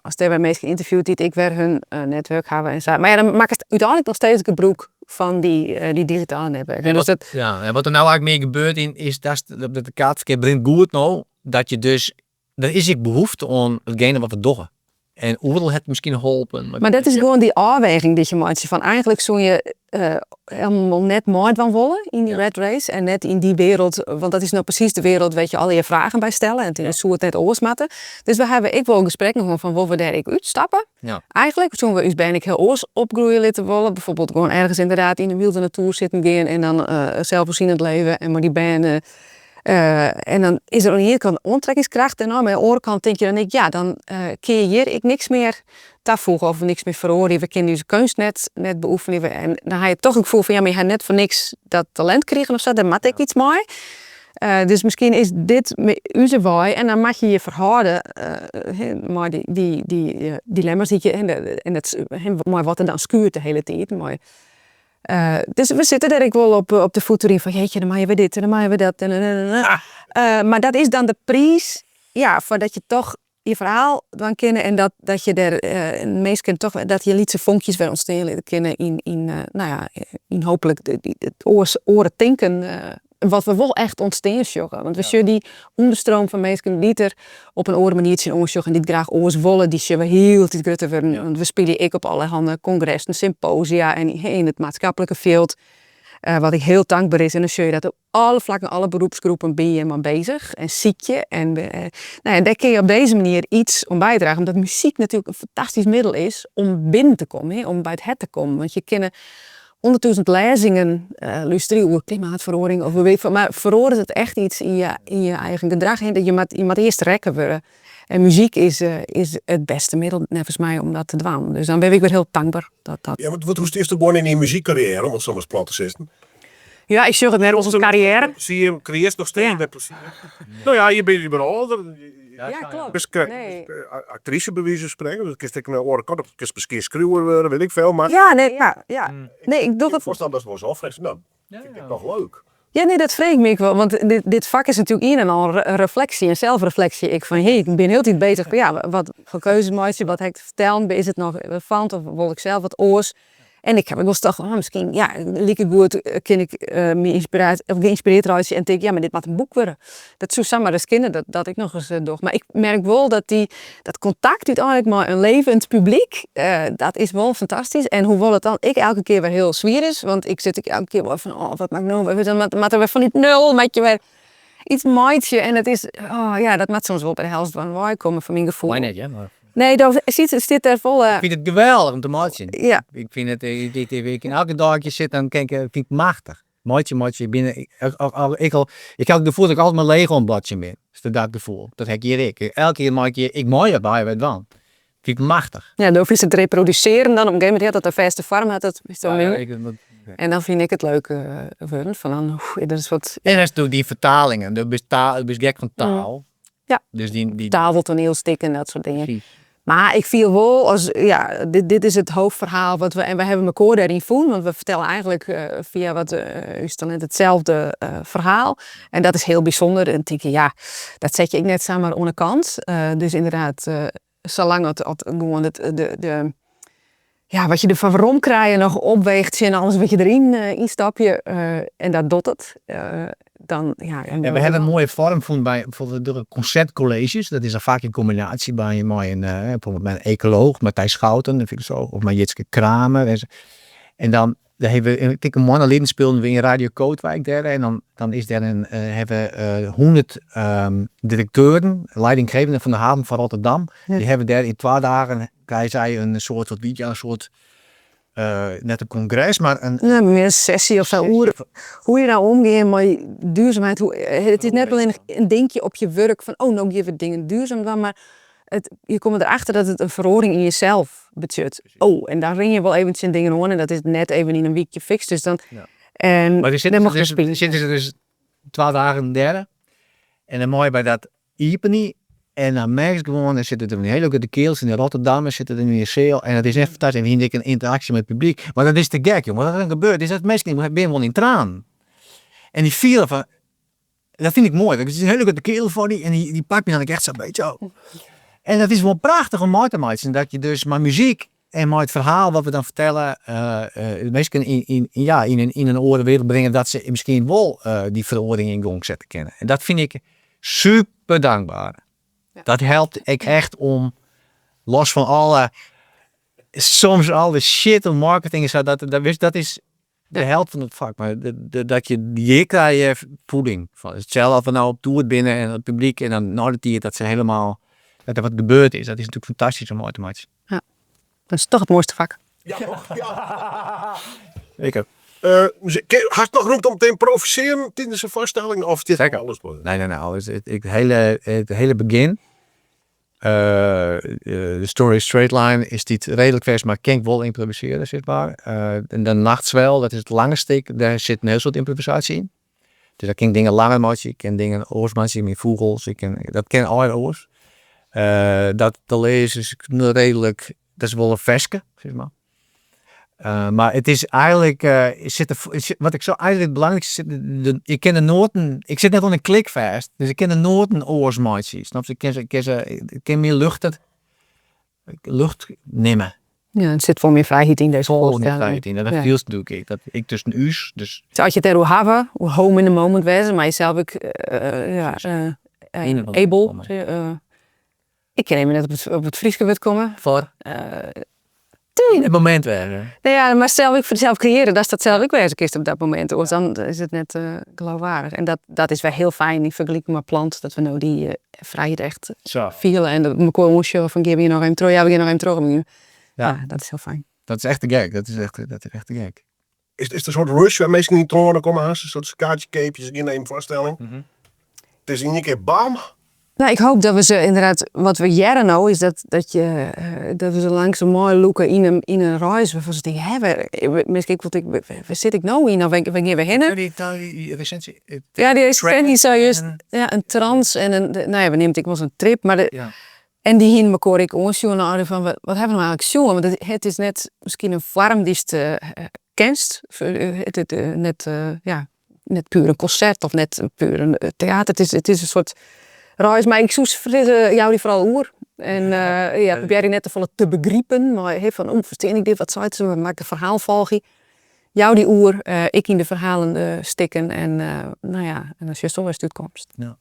ast dêr wer minsken ynterviewt dy't ek wer hun netwurk hawwe en sa. Mar ja, dan makkest úteinlik noch steeds gebrûk fan dy digitale netwurken. En wat, ja, en wat der no eigenlik mear gebeurt yn, is datst, dat de kaartferkeap rint goed no, dat je dus, der is ek behoefte oan itgene wat we dogge. En oeral hat miskien holpen. Mar dat is gewoan dy ôfweging dy't je meitsje fan eigenlik soene je helemaal net meidwaan wolle yn dy rat race en net yn dy wereld, want dat is no presys de wereld wêr't je allegear fragen by stelle en tinke soe it net oars moatte. Dus we hawwe ek wol gesprekken hân fan wolle we dêr ek útstappe? Eigenlik soene we ús bern ek hiel oars opgroeie litte wolle, bijvoorbeeld gewoan ergens ynderdaad yn de wylde natuer sitten gean en dan zelfvoorzienend leve en mei dy bern en dan is der oan de iene kant oantrekkingskracht dêrnei, mar oan de oare kant tink je dan ek, ja, dan kinne je hjir ek niks mear tafoege of niks mear feroarje. We kinne ús keunst net beoefenje. En dan ha je toch it gefoel fan, ja, mar je ha net foar niks dat talint krigen of sa, dêr moat ek iets mei. Dus miskien is dit ús wei en dan moat je je ferhâlde mei dy dilemma's dy't je, en mei wat der dan skuort de hiele tiid. Mei Dus we sitte dêr ek wol op de foet deryn fan jeetje, dan meie we dit en dan meie we dat. Mar dat is dan de priis, ja, foar dat je toch je ferhaal dwaan kinne en dat je dêr minsken toch, dat je lytse fonkjes wer ûntstean litte kinne yn, no ja, yn hooplik it oars, oare tinken wat we wol echt ûntstean sjogge. Want we sjogge dy ûnderstroom fan minsken dy't der op in oare manier tsjinoan sjogge en dy't graach oars wolle, dy sjogge we hieltyd grutter wurden. Want we spylje ek op allerhande kongressen, symposia en yn it maatskiplike fjild, wat ek hiel tankber is. En dan sjogge je dat op alle flakken, alle beroepsgroepen binne hjir mei bezich en sykje. En no ja, dêr kinne je op dizze manier iets oan bydrage, omdat muzyk natuerlik in fantastysk middel is om binnen te kommen, hè, om by it hert te kommen. Want je kinne 100.000 lêzingen lústerje oer klimaatferoaring of weet ik wat, mar feroaret it echt iets yn je eigen gedrach? Je moat earst rekke wurde. En muzyk is it bêste middel neffens my om dat te dwaan. Dus dan bin ik wer hiel tankber dat dat. Ja, want hoe stiest gewoan yn dyn muzykkarriêre, om it sa mar plat te sizzen? Ja, ik sjoch it net as in karriêre. Plezier, kreëarst noch steeds wer plezier? No ja, je binne wer âlder. Ja, kloppet. Bist krekt aktrise by wize fan sprekken, dus kinst ek nei de oare kant op, kinst miskien skriuwer wurde, wit ik veel, mar. Ja, nee, ja, ja. Nee, ik doch it. Ik foarstel datst wolris ôffreegst, no, fyn ik dit noch leuk? Ja, nee, dat freegje ik my ek wol, want dit fak is natuerlik ien en al refleksje en selfrefleksje ek fan hé, ik bin hieltyd bezich fan ja, wat foar keuzes meitsje, wat ha ik te fertellen, is it noch relevant of wol ik sels wat oars? En ik ha ek wolris tocht, oh, miskien, ja, likegoed kin ik my ynspiraasje, of geynspirearre reitsje en tink, ja, mar dit moat in boek wurde. Dat soe samar ris kinne, dat dat ek noch ris doch. Mar ik merk wol dat dy, dat kontakt úteinlik mei in levend publyk, dat is wol fantastysk. En hoewol it dan ek elke kear wer hiel swier is, want ik sit ek elke kear wol fan, oh, wat moat ik no wer, dan moat der wer fanút nul, moat je wer iets meitsje. En it is, oh ja, dat moat soms wol by de helft fan wei komme, foar myn gefoel. Mei net, hear, mar. Nee, dan sit der folle. Ik fyn it geweldich om te meitsjen. Ja. Ik fyn it, ik kin elke dei as ik sit, dan kin ik, fyn ik machtich. Meitsje, meitsje, ik bin, ik al, ik ha it gefoel dat ik altyd mei Lego oan it boartsjen bin. Dus dat gefoel, dat ha ik hjir ek. Elke kear mei ik, ik mei hjirby wer dwaan. Fyn ik machtich. Ja, do fynst it reprodusearjen dan op in gegeven momint, dat it in fêste foarm hat, dat is dan Ja, ik, En dan fyn ik it leuk wurden, fan dan, dat is wat. En hast natuerlik dyn fertalingen, do bist taal, do bist gek fan taal. Ja. Dus dyn, dyn Taal, toanielstikken, dat soart dingen. Precies. Mar ik fiel wol as, ja, dit is it hoofdverhaal wat we, en we hawwe mekoar dêryn fûn, want we fertelle eigentlik fia wat ús talint itselde ferhaal. En dat is hiel bysûnder en tink je, ja, dat set je ek net samar oan 'e kant. Dus ynderdaad, salang at gewoan it, de, ja, wat je derfoar werom krije noch opweecht tsjin alles wat je deryn ynstopje, en dat docht it, dan ja. En we hawwe in moaie foarm fûn by bijvoorbeeld de konsertkolleezjes, dat is dan faak yn kombinaasje by mei in bijvoorbeeld mei in ekolooch, Matthijs Schouten, de filosoof, of mei Jitske Kramer en en dan dêr hawwe we, ik tink in moanne lyn spylden we yn Radio Kootwijk dêr en dan dan is dêr in hawwe 100 direkteuren, leidinggevenden fan de haven fan Rotterdam, dy hawwe dêr yn twa dagen krije sy in soart, wat wie it, ja in soart net in kongres, mar in. Ja, mear in sessy of sa oer hoe je nou omgean mei duurzaamheid. Hoe, it is net allinnich in dinkje op je wurk fan oh, no gean we dingen duursum dwaan, mar it, je komme derachter dat it in feroaring yn jesels betsjut. Oh, en dan rinne je wol even tsjin dingen oan en dat is net even yn in wykje fiks, dus dan. En Mar dêr mocht dus, sitte se dus twa dagen dêr en dan meie by dat iepenje en dan merkst gewoan, der sitte der hiele grutte keals yn Rotterdam en sitte der yn de seal en it is echt fantastysk. En we hiene ek in ynteraksje mei it publyk. Mar dat is te gek jong, wat der dan gebeurt is dat minsken dy binne gewoan yn tranen. En dy fiele fan, dat fyn ik moai, want it is in hiele grutte keal foar dy en dy pakt my dan ek echt sa'n bytsje zo. En dat is wol prachtich om mei te meitsjen, dat je dus mei muzyk en mei it ferhaal wat we dan fertelle, de minsken yn, ja, yn in oare wereld bringe dat se miskien wol dy feroaring yn gong sette kinne. En dat fyn ik super dankbaar. Dat helpt ek echt om, los fan alle, soms alle shit om marketing en sa, dat, dat is de helt fan it fak. Mar dat je, hjir krije je voeding fan. Itselde as we no op toer binne en it publyk en dan nei de tiid dat se helemaal, dat der wat gebeurd is. Dat is natuerlik fantastysk om mei te meitsjen. Ja, dat is toch it moaiste fak. Ja, toch? Ja. Zeker. Hast noch romte om te ymprovisearjen tidens in foarstelling of stiet Zeker. alles? Nee, nee, nee, alles. It hiele begjin, de story straight line is dy't reedlik fêst, mar kin ik wol ymprovisearje, sis mar. En de Nachtswel, dat is it lange stik, dêr sit in hiel soad ymprovisaasje yn. Dus dêr kin ik dingen langer meitsje, ik kin dingen oars meitsje, myn fûgels, ik kin, dat kin allegear oars. Dat te lêzen is reedlik, dat is wol in ferske, sis mar. Mar it is eigentlik, sit der, wat ik sa eigentlik it belangrykste, ik kin de noaten, ik sit net oan in klik fêst, dus ik kin de noaten oars meitsje, snapst? Ik kin mear luchter, lucht nimme. Ja, der sit folle mear frijheid yn dizze Folle mear foarstelling. frijheid yn en dat fielst natuerlik ek, dat ek tusken ús, dus. Dus as je it dêroer hawwe, oer home in the moment wêze, mar jesels ek ja, able, ik kin even net op it Fryske wurd komme. Foar? Yn it momint wêze. Nee, ja, mar sels ek foar dysels kreëarje, datst dat sels ek wêze kinst op dat momint. Oars dan is it net geloofwaardich. En dat is wer hiel fijn yn fergeliking mei Plant, dat we no dy frijheid echt fiele en dat we mekoar oansjogge fan gean we hjir noch even troch? Ja, we gean noch even troch. Ja, dat is hiel fijn. Dat is echt te gek, dat is echt te gek. Is it in soart rush wêr't minsken yn troane komme hast? In soart kaartsje keapje, se gean nei in foarstelling. It is yn ien kear bam. Nou, ik hoop dat we se ynderdaad, wat we hearre no is dat je, dat we se langsom meilûke yn in reis wêrfan se tinke, hè, wêr, miskien ek wol tinke, wêr sit ik no yn of wêr gean we hinne? Dy resinsie? Ja, dy resinsie sei just, ja, in trans en in, no ja, we neame it ek wolris in trip, mar de, en dy hiene mekoar ek oansjoen nei ôfrin fan wat hawwe we no eigentlik sjoen? Want it is net miskien in foarm dy'tst kenst, it is net, ja, net puer in konsert of net puer in teater, it is in soart reis. Mar ik soe sizze, jou dy foaral oer. En ja, probearje net te folle te begripen, mei hè, fan oh, ferstean ik dit, wat seit se, moat ik it ferhaal folgje. Jou dy oer, ek yn de ferhalende stikken en no ja, en dan sjochst wol wêr'tst útkomst. Ja.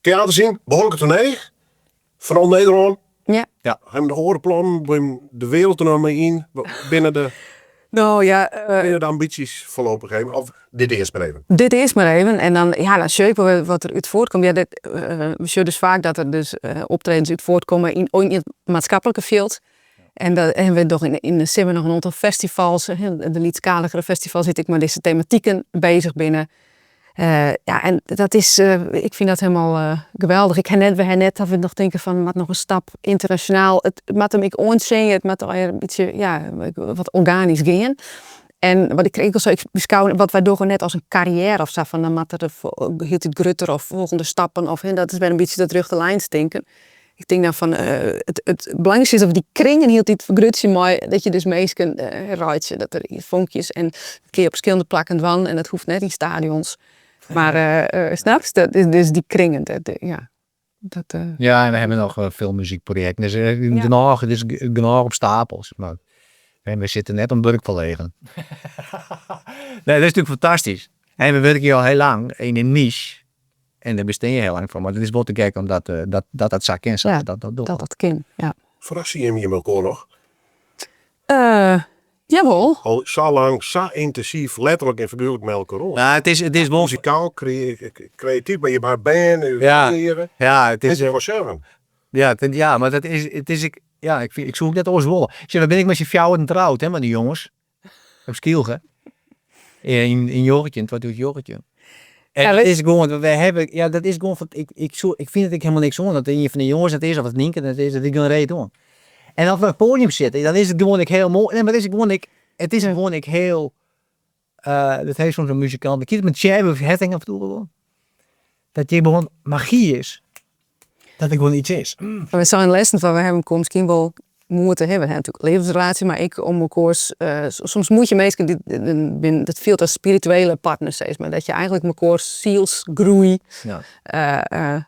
Teater syn, behoarlike toernee, foaral Nederlân. Ja. Ja. Ha jim noch oare plannen? Wolle jim de wereld der noch mei yn? Binne de, No ja, binne de ambysjes foarlopich even? Of dit earst mar even? Dit earst mar even en dan, ja, dan sjoch ik wol wat der út fuortkomt. Ja, dit, we sjogge dus faak dat der dus optredens út fuortkomme yn it maatskiplike fjild. En dat, en we dogge yn de simmer noch in oantal festivals, de lytsskaligere festivals dy't ek mei dizze tematiken beuzich binne. Ja, en dat is, ik fyn dat hielendal geweldich. Ik ha net, we ha net dat we noch tinke fan, moat noch in stap ynternasjonaal. It moat him ek oantsjinje, it moat allegear in bytsje, ja, wat organysk gean. En wat ik krekt al sei, ik beskou wat wy dogge net as in karriêre of sa, fan dan moat der hieltyd grutter of folgjende stappen of, hè, dat is wer in bytsje dat rjochte lijns tinken. Ik tink dan fan, it, it belangrykste is dat we dy kringen hieltyd fergrutsje mei dat je dus minsken reitsje, dat der fonkjes en dat kinne je op ferskillende plakken dwaan en dat hoecht net yn stadions. Mar snapst? Dat is dus dy kringen, dat, ja. Dat, Ja, en we hebben nog veel muzykprojekten. Dus genôch, it is genôch op stapel, sis mar. En we sitte net om wurk ferlegen. Nee, dat is natuerlik fantastysk. En we wurkje al hiel lang yn in niche. En dêr bestean je hiel lang fan. Mar it is wol te gek omdat dat dat sa kin, sa Ja, dat dat docht. dat dat kin, ja. Ferrasse jim jim elkoar noch? Jawol. Al sa lang, sa yntinsyf, letterlik en figuerlik mei elkoar oan. Nou, it is wol... Muzikaal, kreatyf, mar je ha bern, Ja. klearen. Ja, it is... It is foarseggen. Ja, ja, mar dat is, it is ek, ja, ik fyn, ik soe ek net oars wolle. Sjoch, dan bin ik mei syn fjouweren troud, hè, mei dy jonges. Op Skylge. Yn 19, 2019. En Ja, it is gewoan, we hawwe, ja, dat is gewoan, ik, ik soe, ik fyn it ek helemaal niks oan dat ien fan de jonges it is of dat Nynke it is, dat is gjin reet oan. En as we op it poadium sitte, dan is it gewoan ek hiel moai. Nee, mar it is gewoan ek, it is gewoan ek hiel, dat heeft soms in muzikant, ik hie it mei Tsjerk Hettinga froeger wol, dat hjir gewoan magy is. Dat der gewoan yts is. We seinen lêsten fan, we hawwe elkoar miskien wol moete, hè, we ha natuerlik in leafdesrelaasje, mar ek om elkoars, soms moetsje minsken dy't, bin, dat fielt as spirituele partners sis mar, dat je eigentlik mekoars sielsgroei Ja.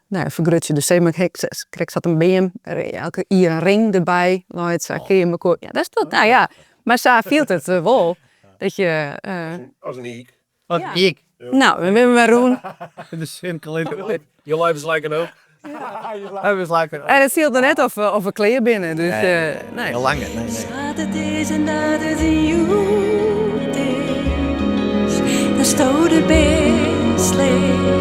no ja, fergrutsje. Dus sis mar, krekt sa't in beam elke jier in ring derby leit, sa kinne je mekoar, ja, dat is toch, no ja, mar sa fielt it wol. Dat je. As in iik. As in iik. No, dan binne we wer rûn. De sirkel is rûn. Your life is like an oak. Life is like an oak. En it fielt noch net oft we klear binne, dus nee. Hiel lang net, nee, nee. Sa't it is en dat it hjoed is, datsto der bist, leaf.